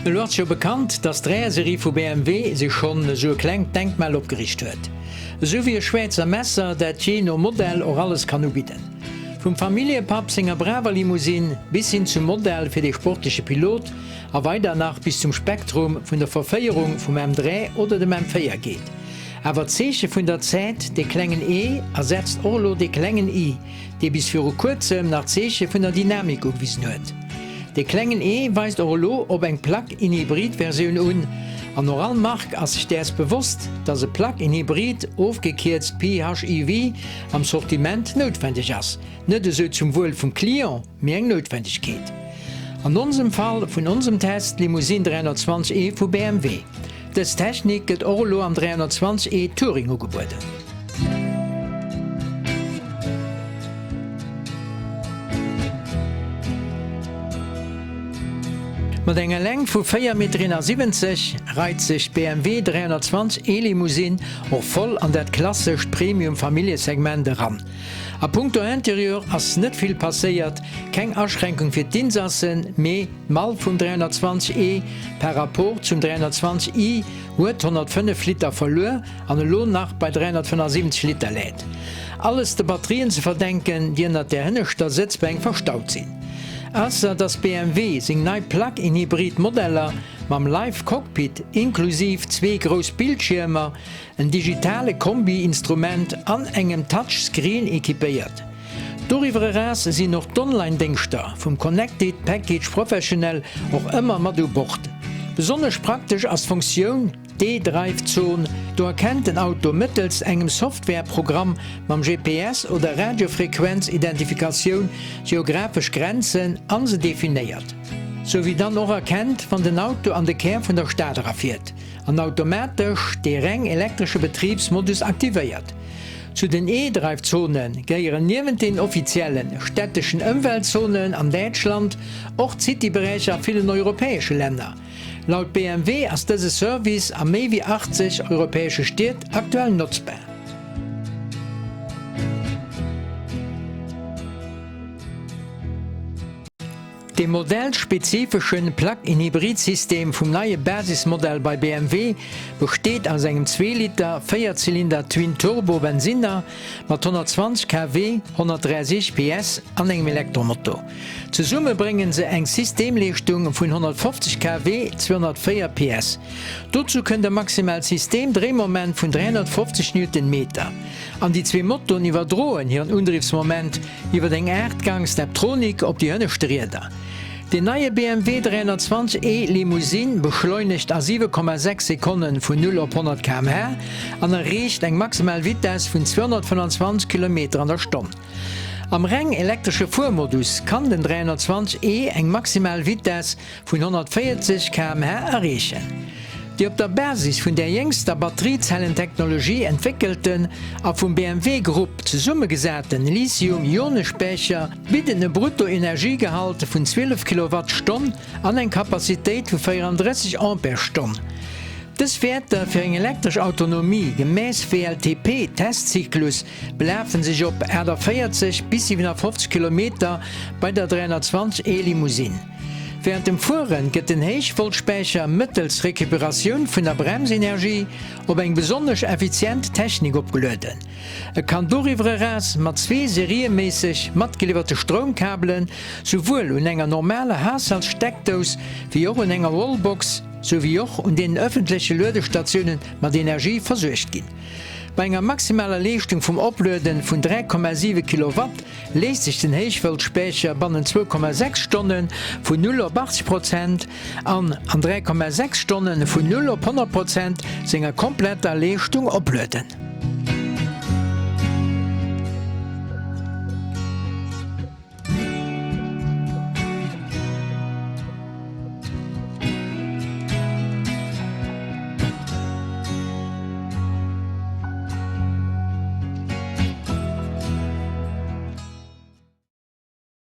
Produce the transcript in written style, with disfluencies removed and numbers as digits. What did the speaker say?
Elo ass jo bekannt, dass d'Dräier-Serie vu BMW sech schonn esou e klengt Denkmal opgeriicht huet. Esou wéi e Schwäizer Messer, dat jee no Modell och alles kann ubidden. Vum Familljepapp senger braver Limousine bis hin zum Modell fir dee sportleche Pilot a weider nach bis zum Spektrum vun der Verféierung vum M3 oder dem M4 geet. Awer d'Zeeche vun der Zäit, dee klengen E ersetzt och elo dee klengen I, dee bis viru kuerzem nach d'Zeeche vun der Dynamik ugewisen huet. Dee klengen E weist och elo op eng Plug-in-Hybrid-Versioun un, an och all Mark ass sech däers bewosst, dass e Plug-in-Hybrid, ofgekierzt PHEV, am Sortiment noutwendeg ass. Net esou zum Wuel vum Client, mee eng Noutwendegkeet. An onsem Fall vun onsem Test, d'Limousine 320 e vu BMW. Dës Technik gëtt och elo am 320 e Touring ugebueden. Mat enger Längt vu 4,71 Meter reit sech d'BMW 320 e Limousine och voll an dat klassescht Premium-Familljesegment eran. A punkto Interieur ass net vill passéiert, keng Aschränkung fir d'Insassen, mee d'Mall vum 320 e par rapport zum 320 i huet 105 Liter verluer an elo nach bei 375 Liter läit. Alles de Batterien ze verdenken, déi ënnert der hënneschter Sëtzbänk verstaut sinn. Ausser dass BMW seng nei Plug-in-Hybrid Modeller mam Live Cockpit inklusiv zwee grouss Bildschiermer, en digitale Kombi-Instrument an engem Touch-Screen equipéiert. Doriwwer eraus sinn och d'Online-Déngschter vum Connected Package Professional och ëmmer mat u Bord. Besonnesch praktesch ass d'Funktioun D-Drive-Zone, do erkennt den Auto mëttels engem Software-Programm mam GPS oder Radiofrequenz-Identifikatioun geographesch Grenzen an se definéiert, sou wéi dann och erkennt, wann den Auto an de Kär vun der Stad erafiert. An automatesch dee reng elektresche Betribsmodus aktivéiert. Zu den E-Drive-Zone gehéieren niewent den offizielle städteschen Ëmweltzonen an Däitschland och d'City-Beräicher a villen europäesche Länner. Laut BMW ass dëse Service a méi wéi 80 europäesche Stied aktuell notzbar. De modellspezifesche Plug-in-Hybrid-System vum neie Basismodell bei BMW besteet aus engem Zweeliter Véierzylinder Twin-Turbo Bensinner mat 120 kW, 163 PS, an engem Elektromotor. Zesumme brénge se eng Systemleeschtung vun 150 kW, 204 PS. Dozou kënnt e maximaalt Systemdréimoment vun 350 Newtonmeter. An déi zwee Motoren iwwerdroen hiren Undriffsmoment Iwwer eng Aachtgang Steptronic op déi hënnescht Rieder. Den neie BMW 320 e Limousine beschleunegt a 7,6 Sekonne vun 0 op 100 km/h an erreecht eng maximal Vitess vun 225 Kilometer an der Stonn. Am reng elektresche Fuermodus kann den 320 e eng maximal Vitess vun 140 km/h erreechen. Déi op der Basis vun där jéngster Batteriezellentechnologie entwéckelten a vum BMW Grupp zesummegesaten Lithium-Ione-Späicher bidden e Bruttoenergiegehalt vun 12 Kilowattstonn an eng Kapazitéit vu 34 Ampere-Stonn. Dës Wäerter fir eng elektresch Autonomie gemäss WLTP-Testzyklus belafen sech op 48 bis 57 Kilometer bei der 320 e Limousine. Wärend dem Fuere gëtt den Héichvoltspäicher mëttels Recuperatioun vun der Bremsenergie op eng besonnesch effizient Technik opgelueden. E kann doriwwer eraus mat zwee serieméisseg matgeliwwerte Stroumkabele souwuel un enger normaler Haushaltssteckdous wéi och un enger Wallbox souwéi och un deenen ëffentleche Luedestatioune mat Energie versuergt ginn. Bei enger maximaler Leeschtung vum Opluede vun 3,7 Kilowatt léisst sech den Héichvoltspäicher bannent 2,6 Stonne vun 0 op 80 Prozent an an 3,6 Stonne vun 0 op 100 Prozent senger kompletter Leeschtung oplueden.